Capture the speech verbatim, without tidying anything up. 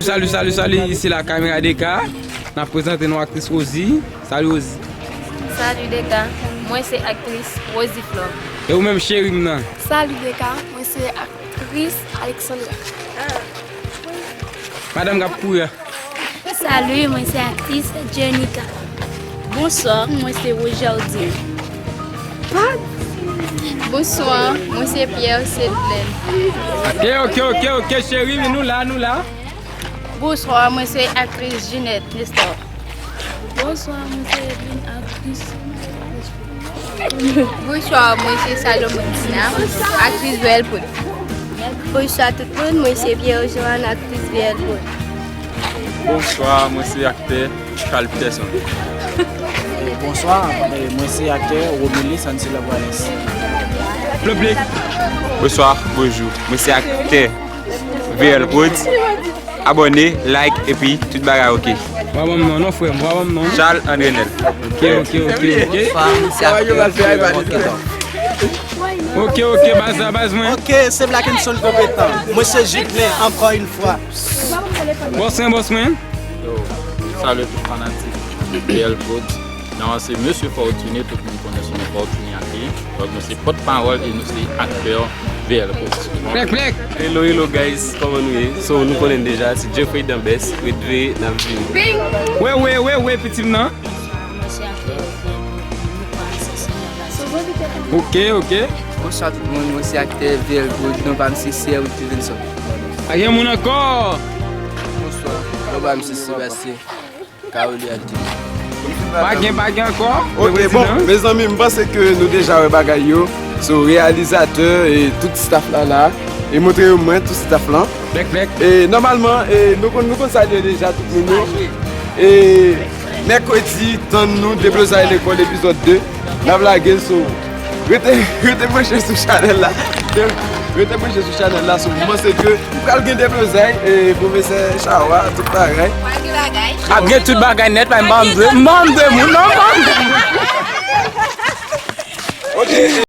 Salut, salut, salut, ici la caméra D K. N ap prezante nou aktris Rosie. Salut Rosie. Salut D K, mwen se aktris Rosie Flor. E ou menm cheri m nan? Salut D K, mwen se aktris Alexandra. Madanm k ap kouri a. Salut, mwen se aktris Jenica. Bonswa, mwen se Rogerdy. Bonswa, mwen se Pierre Sedlen. Ok, ok, ok, ok, cheri, nou la, nou la. Bonswa, mwen se aktris Jeanette Nestor. Bonswa, mwen se Edwin, aktris. Bonswa, mwen se Salomon Dina, aktris Bèl Poud. Bonswa tout moun, mwen se Pierre Joanne, aktris Bèl Poud. Bonswa, mwen se aktè Charles Peterson. Bonswa, mwen se aktè Romilly Sancila Wallace. Piblik. Bonswa, bonjou. Mwen se aktè V L Prod. Abòne, like, epi tout bagay oke. Wa ban m non, non, frè m, wa ban m non. Charles Andrenel. Ok, ok, ok, ok. Bonswa, mwen se aktè Rocky Top. Ok, ok, baz la, baz mwen. Ok, se Black and Soul Konpetan. Mwen se Jidlen, ankò yon fwa. Bòs mwen, bòs mwen. Yo, salut tout fanatik V L Prod. Nan se Mesye Fortuné, tout moun konnen sou non Fortuné Aké. Donk nou se pòtpawòl e nou se aktè V L Prod. Plèk, plèk. Hello, hello guys, kòman nou ye? So nou konnen deja, se Jeffrey Dambès, ret veye, n ap vini. Wè, wè, wè, wè, pitit m nan. Ok, ok. Bonswa tout moun, mwen se aktè V L Prod, non pa m se Sir Stevenson. Pa gen moun ankò. Bonswa, non pa m se Sebastien. Carole Adjim. Pa gen, pa gen ankò. Ok, bon, mezanmi, m panse ke nou deja wè bagay yo. So, reyalizatè e tout staff la la. E montre yo mwen, tout staff lan. Plèk, plèk. E nòmalman, e nou konn, nou konn sa l ye deja, tout moun yo. E mèkredi, tann nou, Deblozay Lekòl epizòd de. N ap lage l sou. Rete, rete branche sou chanèl la. Rete branche sou chanèl la, sou. M panse ke pral gen deblozay, e pwofesè Chawa, tout bagay. Ap gen tout bagay nèt, pa m pa m dwe, m pa m dwe moun, non, m pa m dwe moun. Ok.